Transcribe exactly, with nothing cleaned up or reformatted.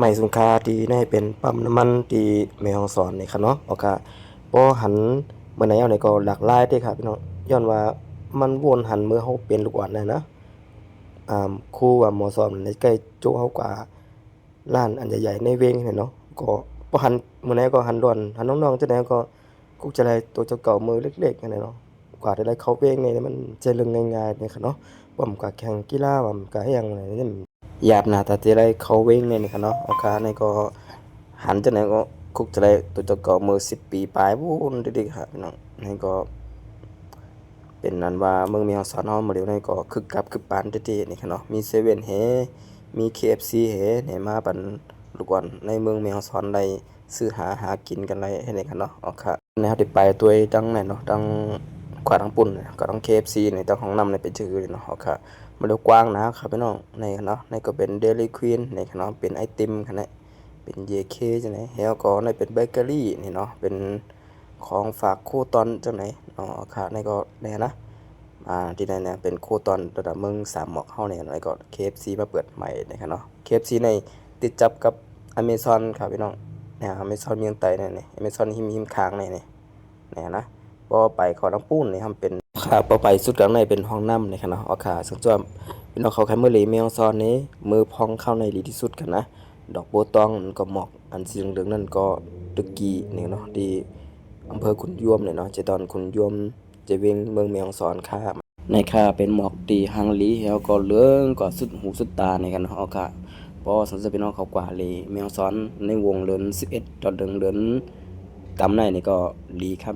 ไม้สูงค่าที่ในเป็นปั๊มน้ำมันที่แม่ฮ่องสอนนี่ค่ะเนาะ โอเค พอหันเมื่อไหร่เอาไหนก็หลากหลายเด้ค่ะพี่น้อง ย้อนว่ามันวนหันเมื่อเฮาเป็นลูกอ่อนนะนะ อ่า ครูว่าหมอสอนในใกล้โจ้เฮากว่าร้านอันใหญ่ๆในเวงนี่เนาะ ก็พอหันเมื่อไหร่ก็หันด่วน หันน้องๆจังไหนก็กุกจะได้ตัวเจ้าเก่ามือเล็กๆนั่นแหละเนาะ กว่าจะได้เข้าเวงนี่มันใช่เรื่องง่ายๆนี่ค่ะเนาะ ป้อมกะแข่งกีฬา ป้อมกะแฮงอะไรนี่ หยาบหนาตาจะได้เข้าเวงเนี่ยนี่ค่ะเนาะ โอเค นี่ก็หันจังไหนก็คุกจะได้ตัวเจ้าเก่าเมื่อสิบปีปลายพู้นเด้อค่ะพี่น้อง นี่ก็เป็นนั้นว่าเมืองแม่ฮ่องสอนเฮามื้อเดียวนี่ก็คึกคักคึกปานเด้อนี่ค่ะเนาะ มีเซเว่นแห มีเคเอฟซีแห นี่มาปันลูกอ่อนในเมืองแม่ฮ่องสอนได้ซื้อหาหากินกันได้แหนี่ค่ะเนาะ โอเค นี่เฮาได้ไปตัวยตังไหนเนาะ ตังขวาตังปูนเนี่ย ก็ตังเคเอฟซีนี่ ตังห้องน้ำนี่เป็นชื่อนี่เนาะ โอเค มาเร็วกว้างนะครับพี่น้อง นี่ค่ะเนาะ นี่ก็เป็นเดลี่ควีนนี่ค่ะเนาะ เป็นไอติมค่ะเนี่ย เป็นเยเคจังไหน แล้วก็นี่เป็นเบเกอรี่นี่เนาะ เป็นของฝากครูตอนจังไหนเนาะ โอเค นี่ก็นี่นะ อ่า ที่ไหนเนี่ย เป็นครูตอนระดับเมืองสามหมอกเฮาเนี่ย แล้วก็เคเอฟซีมาเปิดใหม่นี่ค่ะเนาะ เคเอฟซีนี่ติดจับกับอเมซอนครับพี่น้อง เนี่ย อเมซอนเมืองไต้เนี่ย นี่ อเมซอนหิม หิมข้างนี่ นี่ นี่นะ พอไปเข้าตังปูนนี่ครับ เป็น ค่ะ พอไปสุดข้างในเป็นห้องน้ำนี่ค่ะเนาะ โอเค ซึ่งส่วนพี่น้องเขาใครเมือหลีแม่ฮ่องสอนนี่ มือพองเข้าในหลีที่สุดกันนะ ดอกบัวตองมันก็หมอก อันสีเหลืองๆนั่นก็ตึกกี้นี่เนาะ ที่อำเภอขุนยวมเนี่ยเนาะ เจดอนขุนยวม เจเวงเมืองแม่ฮ่องสอนค่ะ ในค่ะ เป็นหมอกที่หางหลี แล้วก็เหลืองก็สุดหูสุดตานี่ค่ะเนาะ โอเค พอสันจะพี่น้องเขากว่าหลีแม่ฮ่องสอนในวงเดือนสิบเอ็ด ต่อเดือนเดือนกำในนี่ก็หลีค่ะพี่